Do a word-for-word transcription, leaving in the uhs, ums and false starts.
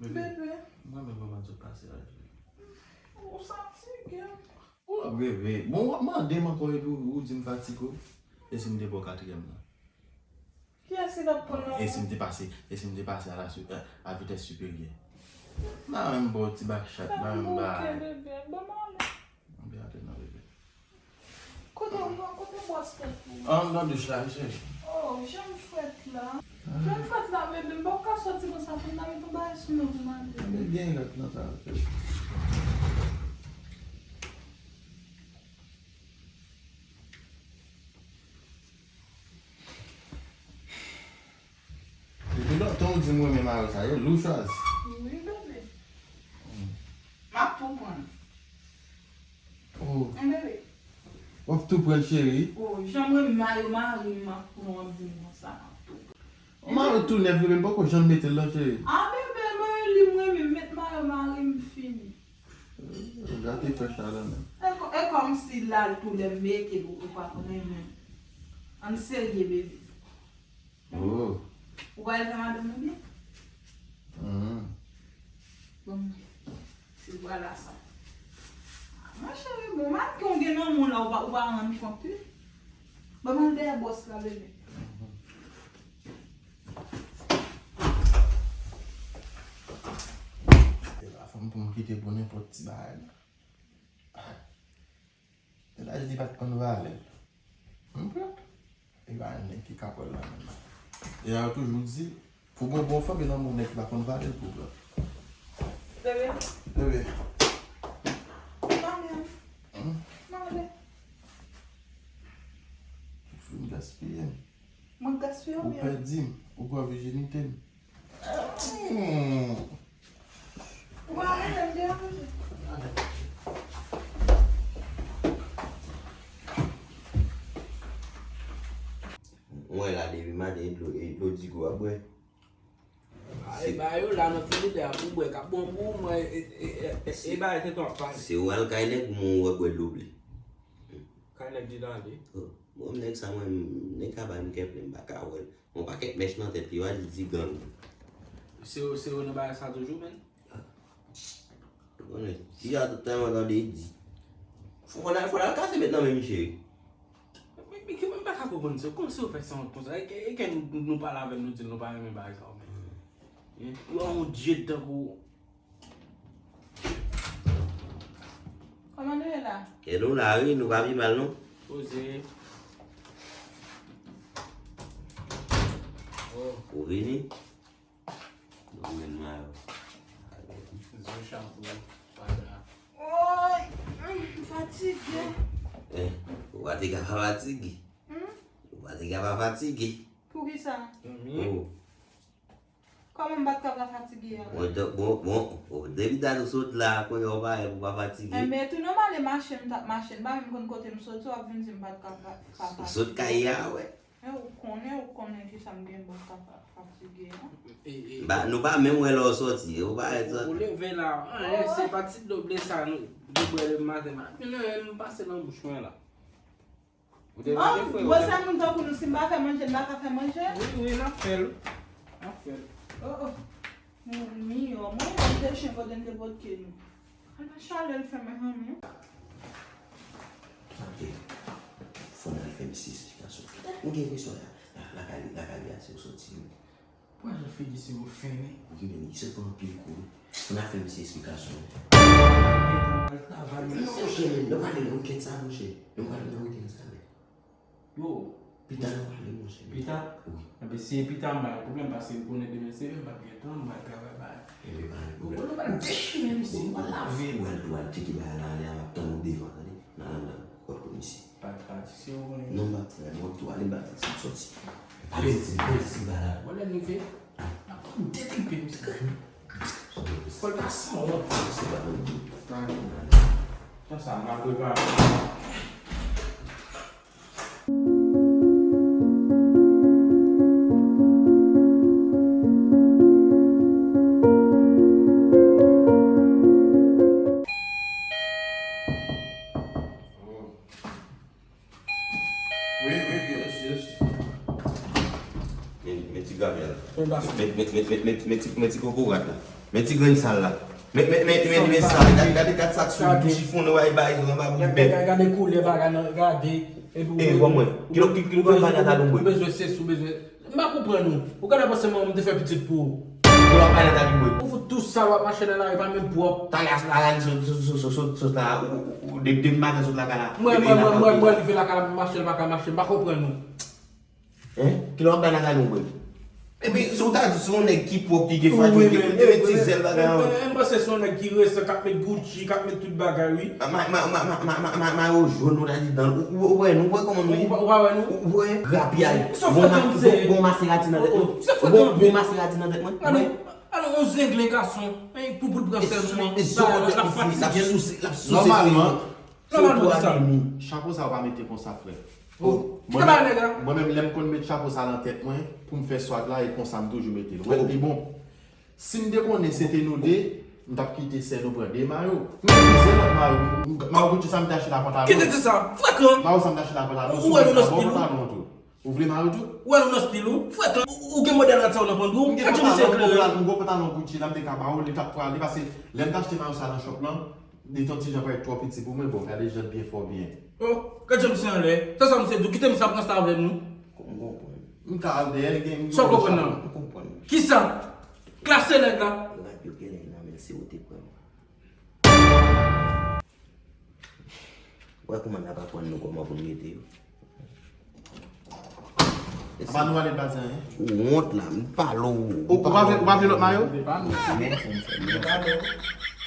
Bebe. Bebe. Mwen menm, kòman sot pase la, Juli? Ou fatige. Ou ap reve. Bon, w ap mande m ankò epi ou, ou di m fatige w. E si m te ba w katriyèm nan? Kiyès ki t ap pran nan? E si m te pase, e si m te pase a la su-, a, a vitès siperyè? M pa menm ba w ti ba chat, m pa menm ba. Fè m bouke, bebe. Ban m ale. Anbe atè nan, bebe. Kote w, kote bwòs tèt ou? An, nan douch la, wi, cheri. Oh, jan m frèt la. Jan m frèt la, bebe, m pap ka soti konsa pou m ta met yon bagay sou mwen pou m ale. Anbe gen lòt nan sa, cheri. Depi lontan ou di m renmen mayo sa, yo lou chwazi. Wi, bebe. M ap tou pran. Oh. Wi, bebe. W ap tou pran l, cheri? Oh, jan m renmen mayo mari m, m ap pran, w ap di m konsa, m ap tou pran. Mayo tou nèf, bebe, m poko janm mete l non, cheri. Ah, bebe, mwen li m renmen, m met mayo mari m fini. Ou gate frèch la, la menm. E kò-, e kòmsi la l tou lè m mete l, ou, ou pa konn renmen. Ann serye, bebe. Oh. Ou pral fè madanm ou byen? Mhm. Bon, se vwala sa. Mwen cheri, bon, manke w gen nan moun la, ou pa, ou pa rann kont, wi. Ban m al dèyè bwòs la, bebe. Se pa fanm pou m kite pou nenpòt ti bagay, non. Laj li pa t konn valè l. M pran. E pa nèg ki ka pran l la menm. E a yo toujou di, pou bon, bon fanm, e lanmou nèg ki pa konn valè l pou pran. Bebe. Bebe. Mande. Hmm? Mande. Ou fin gaspiye m. Mwen gaspiye w byen. Ou pèdi m. Ou pran vijinite m. Hmm. Ou pa renmen m deranje. Mwen la depi maten, e dlo, e dlo digo ap bwè. Ah, e ba yo la nan fini de a pou bwè, k ap bon pou ou, mwen, e, e, e, e, e ba yo te twò pale. Se ou al kay nèg, mwen wè bwè dlo ble. Kay nèg di tande. Oh, bon, nèg sa mwen, nèg sa ba m kè plen, m pa ka wè l. Yon pakèt mèch nan tèt li, yo al di gang. Se yo, se yo nan bagay sa toujou, menn? Ah. Ou konnen, ti a tout tan mwen tande di. Fò, fò n al, fò n al kase met nan men m, cheri. Men, men, men, mwen pa ka konprann sa. Kòman se yo fè sa wont konsa? E ke, e ke nou, nou pale avè l, nou di l nou pa renmen bagay sa yo, menn. Hein? Yo a yon dye tankou Kòman nou ye la? E nou la, wi, nou pa pi mal, non. Poze. Oh. Ou vini? Nou renmen mayo. Zo chapo, pada. Oy, m fatige. Eh, ou pa te ka pa fatige. Hmm? Ou pa te ka pa fatige. Poukisa? Oh. Kòman m pa t ka pa fatige a? Bon, bon, bon, bon, depi dat ou sot la, kounye a ou parèt pou pa fatige. Enben, tou nòmal, e mache m t ap mache, m pa menm konn kote m soti, w ap vin di m pa t ka pa, pa fatige. Ou sot kay a, wè. E ou konnen, ou konnen kisa m gen, m pa t ka pa fatige a. Ba, nou pa menm wè lè w soti, ou parèt soti. Ou leve la, anyen, se pa ti dlo ble sa, nou, dlo ble le maten, m ap, men non, m pase nan bouch mwen la. Ou te manje, frè, ou te. Bon, se moun tankou nou, si m pa fè manje, m pa ka fè manje? Wi, wi, n ap fè l. N ap fè l. Oh, oh. Miyò, mwen menm te chen kote n te pote nou. Ala chalè l fè mwen, han, non. Ok. Fò n al fè misye esplikasyon. Ou gen presyon la, la, lakay, lakay li a, se ou soti, wi. Pran jan figi se ou fennen. Ou ki menm, li sot pran anpil kou. Fò n al fè misye esplikasyon. Al travay, men. Non, monchè, men, nou pale nan wikèn sa, monchè. Nou pale nan wikèn sa, men. Yo. Pita n a pale, monchè. Pita? Wi. Enben, si e pita, m pa gen pwoblèm, paske m konnen demen se, m p ap gen tan, m pral travay, bay. Enben, pa gen pwoblèm. Ou konnen, m pral dechire misye, m pral lave. Ou al, ou al tcheke bagay la, ale a, m ap tann ou devan, tande? Nan, nan, nan, w ap konnen misye. Pa tradisyon, wi. Non, m ap fè, m ap tou ale, m ap fè ti soti. Pa pèdi, pa pèdi ti bagay la. Wè lè n rive, n ap detripe misye. Fò l pa sanwont. Se pa nan. Tan sa, m ap prepare. Wi, wi, yes, yes. Men, men ti gravy la. Men, men, men ti, men ti kokorat la. Men ti grenn sal la. Men, men, men, men, men sa, gade, gade, gade sa k sou bouch chifonnen w ay bay, anba bouch bèt. Gade, gade koulè bagay nan, gade. Epi w, e, bon, mwen. Kilò, kilò, kilò bagay nan talon mwen. Ou bezwen sesi, ou bezwen. M pa konprann ou. Ou ka ta panse mwen, m te fè pitit pou ou. Kilò bagay nan talon mwen. Ou fout tou sal w ap mache nan lari, pa menm pwòp. Talè a, talè a, sot, sot, sot, sot, sot la, ou, ou, ou, depi, depi maten sot lakay la. Mwen, mwen, mwen, mwen, mwen, rive lakay la, m mache, m pa ka mache, m pa konprann ou. Hein? Kilè w ap bay nan talon mwen? Epi, si w ta di, se yon nèg ki pwòp, ki gen fwa, ki gen, gen ti zèl bagay an. M panse se yon nèg ki resan, k ap met Gucci, k ap met tout bagay, wi. Ma, ma, mayo jòn nou ta di dan l. Ou, ou, ou wè nou, ou wè kòman nou ye? Ou pa, ou pa wè nou? Ou, ou wè grapyay. Bon, bon Maserati nan tèt mwen. Bon, bon Maserati nan tèt mwen. Alò, yon zenglen gason, pou, pou l pran sèl mwen, l ap fatige l. Nòmalman, Nòmalman, se twa sa. Chapo sa ou pa mete konsa, frè. Oh, mwen menm, lè m konn met chapo sa nan tèt mwen, pou m fè swag la, e konsa m toujou mete l. Ou wè l pi bon. Si m te konnen se te nou de, m t ap kite sè nou pran de mayo. M refize lòt mayo. Mayo Gucci sa m te achte la pantalon. Kite di sa. Frekan. Mayo sa m te achte la pantalon. Ou wè nou nan stil ou. Ou vle mayo tou? Ou wè nou nan stil ou. Frekan. Ou gen modèl rad sa ou nan pantalon. M gen pantalon, m gen pantalon Gucci la, m te ka ba ou, li t ap prale, paske lè m te achte mayo sa nan shop lan, li t on ti jan parèt twò piti pou mwen, bon, gade jan l byen fè w byen. Oh, gad jan misye anlè. Sa sa misye di w? Kite misye ap ranse avè nou. M konprann. M ka al dèyè l, gen. Sa w konprann nan? M konprann. Kisa? Klase nèg la. Rad yo genlè nan men l, se ou te pran yo. Wè kouman n ap aprann nou kòman pou n rete yo. Apa nou ale pa di anyen? Ou wont la, m pale w. Ou, ou pa vle, ou pa vle lòt mayo? Se pa nou. Se pa nou.